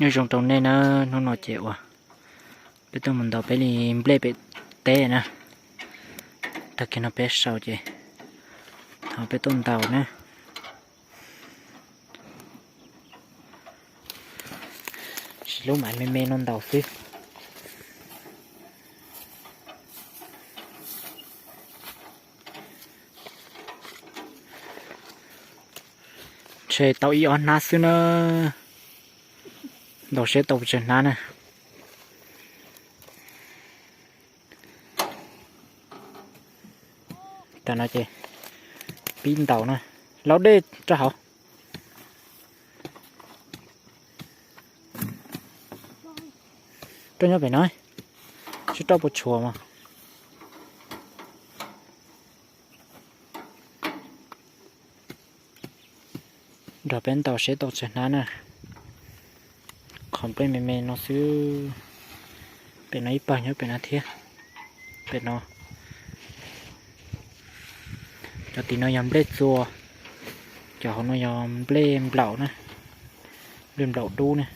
Nyob zoo rau nej na, hnub no ces uas peb tuaj mus ntaus peb li nplej pem teb na. Tag kis no peb sau ces thov peb tuaj ntaus na. Siv lub mam me me no ntaus xwb. Ntshe tau ib ob hnab xwb na. Ntaus seb tau pes tsawg hnab na. Tam no ces pib ntaus na. Laub dej rau hauv. Roj nyob pem no, sib roj puas tshuav mas. Nrog peb ntaus seb tau tsawg hnab na. Qhov nplej me me no xwb. Pem no ib pawg nyob pem no thiab. Pem no. Cov tim no yog nplej txua, cov hauv no yog nplej nplaum na, nplej nplaum dub na.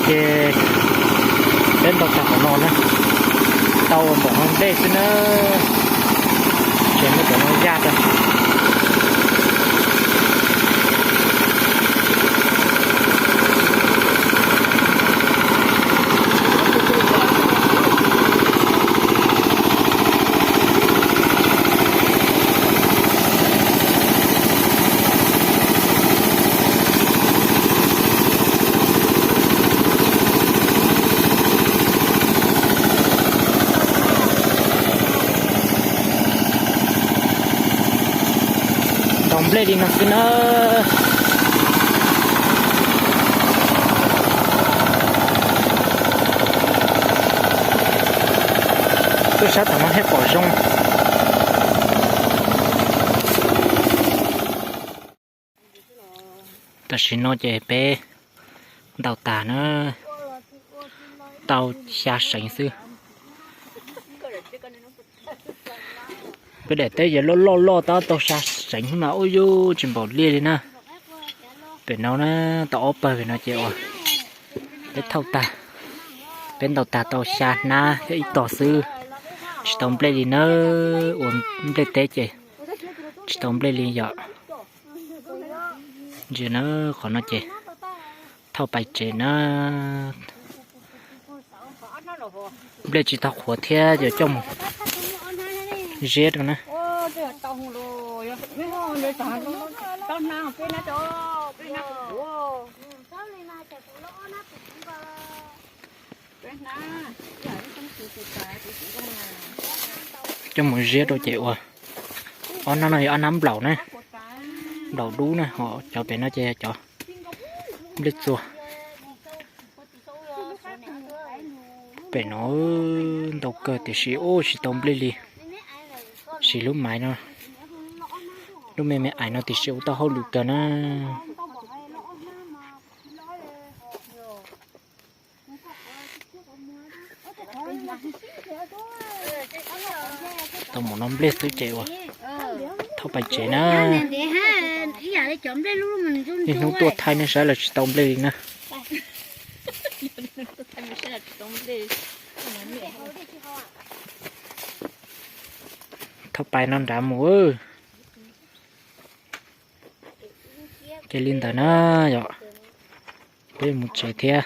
Ces peb ntaus tag qhov no na, tau npaum no nplej xwb na, ces muab cov no yaj rau. Ntaus nplej li no xwb na. Tuaj sab tom no thiaj pom zoo. Tam sim no ces peb ntaus tag na, tau xya seev xwb. Peb daim teb yog loj loj loj tab tau xya seev xwb mas ub yub tsis npaum li li na. Pem no na, tau ob pawg pem no ces uas peb thauj tag, peb ntaus tag tau xya hnab thiab ib tog xwb, tsis tau nplej li na. Ua nplej teb ces tsis tau nplej li yom. Ntsia na, qhov no ces thauj pais tsev na. Nplej tsis tau qhuav thiab ces coj mus ziab rau na. Coj mus ziab rau ces ua ob hnab no yog ob hnab nplaum na, nplaum dub na, ho cov pem no ces yog cov nplej txua. Pem no ntau kawg tiam sis ub tsis tau nplej li. Sim lub maiv no, lub me me ais no tiam sis ua tau hauj lwm kawg na. Tau mus no nplej xwb ces uas thauj pais tsev na. Niaj hnub tuaj thaij nej saib los tsis tau nplej li na. Thauj pais no nrad mus. Ces li ntawd na yom, peb mus tsev thiab.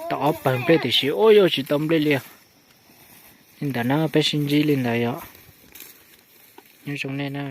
Tau ob pawg nplej tiam sis ub yuav tsis tau nplej li. Li ntawd na peb sib ntsib li ntawd yom. Nyob zoo nej na.